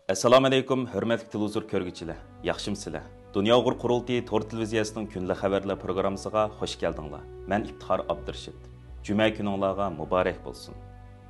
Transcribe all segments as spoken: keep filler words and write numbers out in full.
ئەسسالامۇئەلەيكۇم، ھۆرمەتلىك تېلېۋىزور كۆرگۈچىلەر، ياخشىمۇسىلەر؟ دۇنيا ئۇيغۇر قۇرۇلتىيى تور تېلېۋىزىيەسىنىڭ كۈندىلىك خەۋەرلەر پروگراممىسىغا خۇش كەلدىڭلار. مەن ئىپتىخار ئابدۇرېشىت. جۈمە كۈنۈڭلارغا مۇبارەك بولسۇن.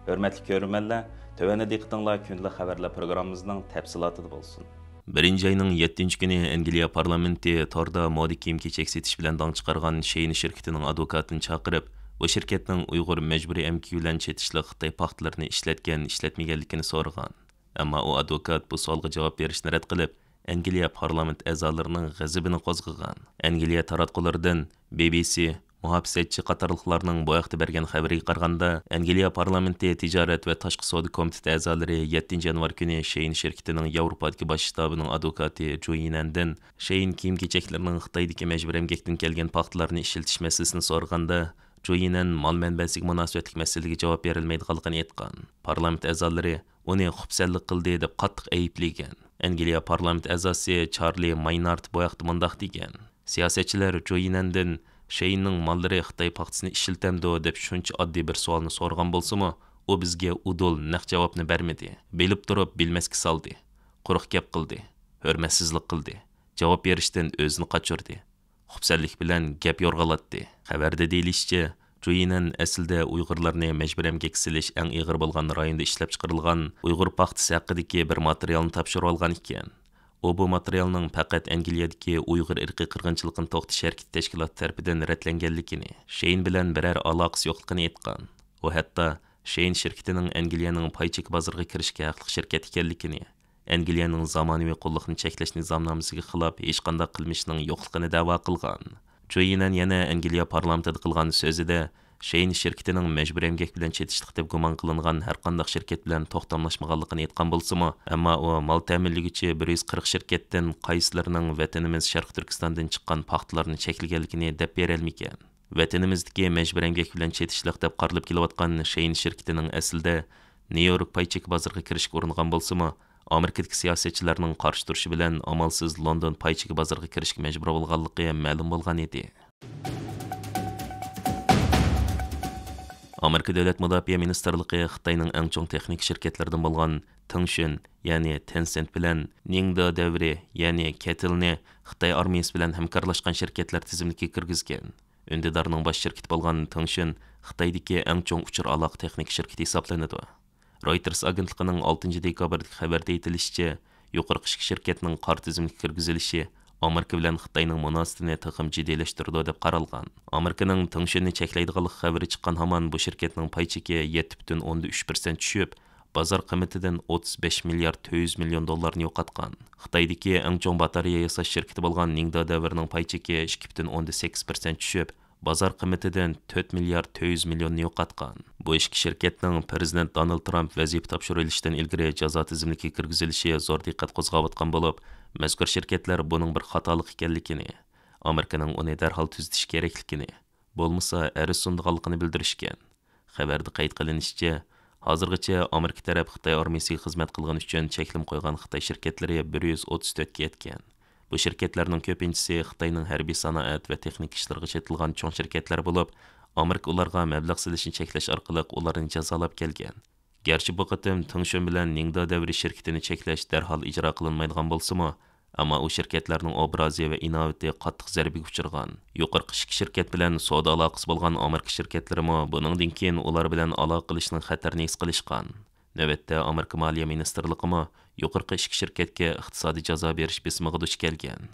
ھۆرمەتلىك كۆرۈرمەنلەر، تۆۋەندە دىققىتىڭلار كۈندىلىك خەۋەرلەر پروگراممىمىزنىڭ تەپسىلاتىدا بولسۇن. بىرىنچى ئاينىڭ يەتتىنچى كۈنى ئەنگلىيە پارلامېنتى توردا مودا كىيىم-كېچەك سېتىش بىلەن داڭ چىقارغان شېين شىركىتىنىڭ ئادۋوكاتىنى چاقىرىپ، بۇ شىركەتنىڭ ئۇيغۇر مەجبۇرىي ئەمگىكى بىلەن چېتىشلىق خىتاي پاختىلىرىنى ئىشلەتكەن، ئىشلەتمىگەنلىكىنى سورىغان. ئەمما ئۇ ئادۋوكات بۇ سوئالغا جاۋاب بېرىشنى رەت قىلىپ، ئەنگلىيە پارلامېنت ئەزالىرىنىڭ غەزىپىنى قوزغىغان. ئەنگلىيە تاراتقۇلىرىدىن بى بى سى، مۇھاپىزەتچى قاتارلىقلارنىڭ بۇ ھەقتە بەرگەن خەۋىرىگە قارىغاندا، ئەنگلىيە پارلامېنتى تىجارەت ۋە تاشقى سودا كومىتېتى ئەزالىرى يەتتىنچى يانۋار كۈنى شېين شىركىتىنىڭ ياۋروپادىكى باش شتابىنىڭ ئادۋوكاتى جۇ يىنەندىن شېين كىيىم-كېچەكلىرىنىڭ خىتايدىكى مەجبۇرىي ئەمگەكتىن كەلگەن پاختىلارنى ئىشلىتىش مەسىلىسىنى سورىغاندا، جۇ يىنەن مال مەنبەسىگە مۇناسىۋەتلىك مەسىلىگە جاۋاب بېرەلمەيدىغانلىقىنى ئېيتقان. پارلامېنت ئەزالىرى ئۇنى خۇپسەنلىك قىلدى دەپ قاتتىق ئەيىبلىگەن. ئەنگلىيە پارلامېنت ئەزاسى چارلى ماينارت بۇ ھەقتە مۇنداق دېگەن: سىياسەتچىلەر جۇ يىنەندىن شېيىننىڭ ماللىرى خىتاي پاختىسىنى ئىشلىتەمدۇ دەپ شۇنچە ئاددىي بىر سوئالنى سورىغان بولسىمۇ، ئۇ بىزگە ئۇدۇل نەق جاۋابنى بەرمىدى. بىلىپ تۇرۇپ بىلمەسكە سالدى. قۇرۇق گەپ قىلدى. ھۆرمەتسىزلىك قىلدى. جاۋاب بېرىشتىن ئۆزىنى قاچۇردى. خۇپسەنلىك بىلەن گەپ يورغىلاتتى. خەۋەردە دېيىلىشىچە، جۇيىنەن ئەسلىدە ئۇيغۇرلارنى مەجبۇرىي ئەمگەككە سېلىش ئەڭ ئېغىر بولغان رايوندا ئىشلەپچىقىرىلغان ئۇيغۇر پاختىسى ھەققىدىكى بىر ماتېرىيالنى تاپشۇرۇۋالغان ئىكەن. ئۇ بۇ ماتېرىيالنىڭ پەقەت ئەنگلىيەدىكى ئۇيغۇر ئىرقىي قىرغىنچىلىقىنى توختىتىش ھەرىكىتى تەشكىلاتى تەرىپىدىن رەتلەنگەنلىكىنى، شېيىن بىلەن بىرەر ئالاقىسى يوقلۇقىنى ئېيتقان. ئۇ ھەتتا شېيىن شىركىتىنىڭ ئەنگلىيەنىڭ پاي چېكى بازىرىغا كىرىشكە ھەقلىق شىركەت ئىكەنلىكىنى، ئەنگلىيەنىڭ زامانىۋى قۇللۇقنى چەكلەش نىزامنامىسىگە خىلاپ ھېچقانداق قىلمىشنىڭ يوقلۇقىنى دەۋا قىلغان. جۇيىنەن يەنە ئەنگلىيە پارلامېنتىدا قىلغان سۆزىدە، شېيىن شىركىتىنىڭ مەجبۇرىي ئەمگەك بىلەن چېتىشلىق دەپ گۇمان قىلىنغان ھەرقانداق شىركەت بىلەن توختاملاشمىغانلىقىنى ئېيتقان بولسىمۇ، ئەمما ئۇ مال تەمىنلىگۈچى بىر يۈز قىرىق شىركەتتىن قايسىلىرىنىڭ ۋەتىنىمىز شەرقىي تۈركىستاندىن چىققان پاختىلارنى چەكلىگەنلىكىنى دەپ بېرەلمىكەن. ۋەتىنىمىزدىكى مەجبۇرىي ئەمگەك بىلەن چېتىشلىق دەپ قارىلىپ كېلىۋاتقان شېيىن شىركىتىنىڭ ئەسلىدە نيۇ يورك پاي چېكى بازىرىغا كىرىشكە ئۇرۇنغان بولسىمۇ، ئامېرىكىدىكى سىياسەتچىلەرنىڭ قارشى تۇرۇشى بىلەن ئامالسىز لوندون پاي چېكى بازىرىغا كىرىشكە مەجبۇر بولغانلىقى مەلۇم بولغان ئىدى. ئامېرىكا دۆلەت مۇداپىئە مىنىستىرلىقى خىتاينىڭ ئەڭ چوڭ تېخنىكا شىركەتلىرىدىن بولغان تېڭشۈن، يەنى تېنسېنت بىلەن نىڭدا دەۋرى، يەنى كېتىلنى خىتاي ئارمىيىسى بىلەن ھەمكارلاشقان شىركەتلەر تىزىملىكىگە كىرگۈزگەن. ئۈندىدارنىڭ باش شىركىتى بولغان تېڭشۈن خىتايدىكى ئەڭ چوڭ ئۇچۇر ئالاقە تېخنىكا شىركىتى ھېسابلىنىدۇ. رويتېرس ئاگېنتلىقىنىڭ ئالتىنچى دېكابىردىكى خەۋەردە ئېيتىلىشىچە، يۇقىرىقى ئىككى شىركەتنىڭ قارا تىزىملىككە كىرگۈزۈلۈشى ئامېرىكا بىلەن خىتاينىڭ مۇناسىۋىتىنى تېخىمۇ جىددىيلەشتۈرىدۇ، دەپ قارالغان. ئامېرىكىنىڭ تېڭشۈننى چەكلەيدىغانلىقى خەۋىرى چىققان ھامان بۇ شىركەتنىڭ پاي چېكى يەتتە پۈتۈن ئوندىن ئۈچ پىرسەنت چۈشۈپ، بازار قىممىتىدىن ئوتتۇز بەش مىليارد تۆت يۈز مىليون دوللارنى يوقاتقان. خىتايدىكى ئەڭ چوڭ باتارېيە ياساش شىركىتى بولغان نىڭدا دەۋرىنىڭ پاي چېكى ئىككى پۈتۈن ئوندىن سەككىز پىرسەنت چۈشۈپ، بازار قىممىتىدىن تۆت مىليارد تۆت يۈز مىليوننى يوقاتقان. بۇ ئىككى شىركەتنىڭ پىرېزىدېنت دونالد ترامپ ۋەزىپە تاپشۇرۇۋېلىشتىن ئىلگىرى جازا تىزىملىكىگە كىرگۈزۈلۈشى زور دىققەت قوزغاۋاتقان بولۇپ، مەزكۇر شىركەتلەر بۇنىڭ بىر خاتالىق ئىكەنلىكىنى، ئامېرىكىنىڭ ئۇنى دەرھال تۈزىتىشى كېرەكلىكىنى، بولمىسا ئەرز سۇنىدىغانلىقىنى بىلدۈرۈشكەن. خەۋەردە قەيت قىلىنىشىچە، ھازىرغىچە ئامېرىكا تەرەپ خىتاي ئارمىيىسىگە خىزمەت قىلغىنى ئۈچۈن چەكلىمە قويغان خىتاي شىركەتلىرى بىر يۈز ئوتتۇز تۆتكە يەتكەن. بۇ شىركەتلەرنىڭ كۆپىنچىسى خىتاينىڭ ھەربىي سانائەت ۋە تېخنىكا ئىشلىرىغا ئىشلىتىلغان چوڭ شىركەتلەر بولۇپ، ئامېرىكا ئۇلارغا مەبلەغ سېلىشنى چەكلەش ئارقىلىق ئۇلارنى جازالاپ كەلگەن. گەرچە بۇ قېتىم تېڭشۈن بىلەن نىڭدا دەۋرى شىركىتىنى چەكلەش دەرھال ئىجرا قىلىنمايدىغان بولسىمۇ، ئەمما ئۇ شىركەتلەرنىڭ ئوبرازى ۋە ئىناۋىتى قاتتىق زەربىگە ئۇچرىغان. يۇقىرىقى ئىككى شىركەت بىلەن سودا ئالاقىسى بولغان ئامېرىكا شىركەتلىرىمۇ بۇنىڭدىن كېيىن ئۇلار بىلەن ئالاقە قىلىشنىڭ خەتىرىنى ھېس قىلىشقان. نۆۋەتتە ئامېرىكا مالىيە مىنىستىرلىقىمۇ يۇقىرىقى ئىككى شىركەتكە ئىقتىسادىي جازا بېرىش بېسىمىغا دۇچ كەلگەن.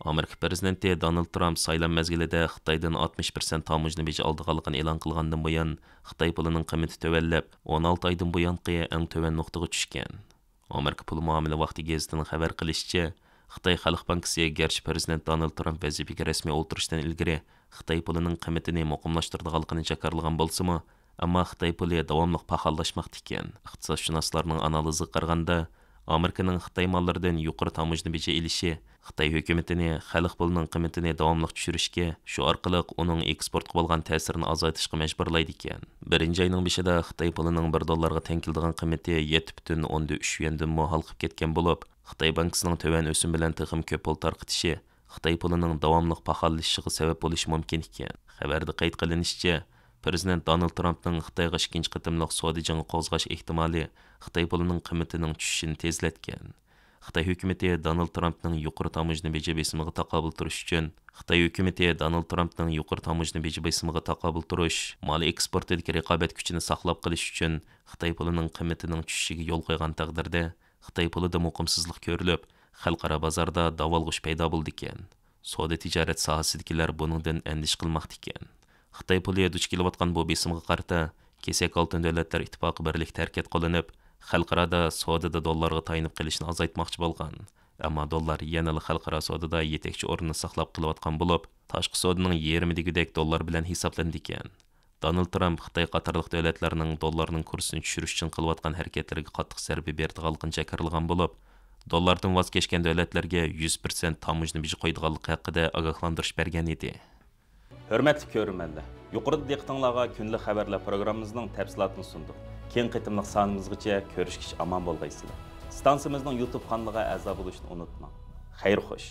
ئامېرىكا پىرېزىدېنتى دونالد ترامپ سايلام مەزگىلىدە خىتايدىن ئاتمىش پىرسەنت تاموژنا بېجى ئالىدىغانلىقىنى ئېلان قىلغاندىن بۇيان، خىتاي پۇلىنىڭ قىممىتى تۆۋەنلەپ، ئون ئالتە ئايدىن بۇيانقى ئەڭ تۆۋەن نۇقتىغا چۈشكەن. ئامېرىكا پۇل مۇئامىلە ۋاقتى گېزىتىنىڭ خەۋەر قىلىشىچە، خىتاي خەلق بانكىسى گەرچە پىرېزىدېنت دونالد ترامپ ۋەزىپىگە رەسمىي ئولتۇرۇشتىن ئىلگىرى خىتاي پۇلىنىڭ قىممىتىنى مۇقىملاشتۇرىدىغانلىقىنى جاكارلىغان بولسىمۇ، ئەمما خىتاي پۇلى داۋاملىق پاخاللاشماقتا ئىكەن. ئىقتىسادشۇناسلارنىڭ ئانالىزىغا قارىغاندا، ئامېرىكىنىڭ خىتاي ماللىرىدىن يۇقىرى تاموژنا بېجى ئېلىشى خىتاي ھۆكۈمىتىنى خەلق پۇلىنىڭ قىممىتىنى داۋاملىق چۈشۈرۈشكە، شۇ ئارقىلىق ئۇنىڭ ئېكسپورتقا بولغان تەسىرىنى ئازايتىشقا مەجبۇرلايدىكەن. بىرىنچى ئاينىڭ بېشىدا خىتاي پۇلىنىڭ بىر دوللارغا تەڭ كېلىدىغان قىممىتى يەتتە پۈتۈن ئوندىن ئۈچ يۈەندىنمۇ ھالقىپ كەتكەن بولۇپ، خىتاي بانكىسىنىڭ تۆۋەن ئۆسۈم بىلەن تېخىمۇ كۆپ پۇل تارقىتىشى خىتاي پۇلىنىڭ داۋاملىق پاخاللىشىشىغا سەۋەب بولۇشى مۇمكىن ئىكەن. خەۋەردە قەيت قىلىنىشىچە، پىرېزىدېنت دونالد ترامپنىڭ خىتايغا ئىككىنچى قېتىملىق سودا جېڭى قوزغاش ئېھتىمالى خىتاي پۇلىنىڭ قىممىتىنىڭ چۈشۈشىنى تېزلەتكەن. خىتاي ھۆكۈمىتى دونالد ترامپنىڭ يۇقىرى تاموژنا بېجى بېسىمىغا تاقابىل تۇرۇش ئۈچۈن، خىتاي ھۆكۈمىتى دونالد ترامپنىڭ يۇقىرى تاموژنا بېجى بېسىمىغا تاقابىل تۇرۇش، مال ئېكسپورتىدىكى رىقابەت كۈچىنى ساقلاپ قېلىش ئۈچۈن خىتاي پۇلىنىڭ قىممىتىنىڭ چۈشۈشىگە يول قويغان تەقدىردە، خىتاي پۇلىدا مۇقىمسىزلىق كۆرۈلۈپ، خەلقئارا بازاردا داۋالغۇش پەيدا بولىدىكەن. سودا تىجارەت ساھەسىدىكىلەر بۇنىڭدىن ئەندىشە قىلماقتىكەن. خىتاي پۇلى دۇچ كېلىۋاتقان بۇ بېسىمغا قارىتا، كېسەك ئالتۇن دۆلەتلەر ئىتتىپاقى بىرلىكتە ھەرىكەت قوللىنىپ، خەلقئارادا سودىدا دوللارغا تايىنىپ قېلىشنى ئازايتماقچى بولغان. ئەمما دوللار يەنىلا خەلقئارا سودىدا يېتەكچى ئورۇننى ساقلاپ قېلىۋاتقان بولۇپ، تاشقى سودىنىڭ يېرىمى دېگۈدەك دوللار بىلەن ھېسابلىنىدىكەن. دونالد ترامپ خىتاي قاتارلىق دۆلەتلەرنىڭ دوللارنىڭ كۇرسىنى چۈشۈرۈش ئۈچۈن قىلىۋاتقان ھەرىكەتلىرىگە قاتتىق زەربە بېرىدىغانلىقىنى جاكارلىغان بولۇپ، دوللاردىن ۋاز كەچكەن دۆلەتلەرگە يۈز پىرسەنت تاموژنا بېجى قويىدىغانلىقى ھەققىدە ئاگاھلاندۇرۇش بەرگەن ئىدى. ھۆرمەتلىك كۆرۈرمەنلەر، يۇقىرىدا دىققىتىڭلارغا كۈندىلىك خەۋەرلەر پروگراممىمىزنىڭ تەپسىلاتىنى سۇندۇق. كېيىنكى قېتىملىق سانىمىزغىچە كۆرۈشكىچە ئامان بولغايسىلەر. ئىستانسىمىزنىڭ يۇتۇب قانىلىغا ئەزا بولۇشنى ئۇنتۇماڭ. خەير خوش.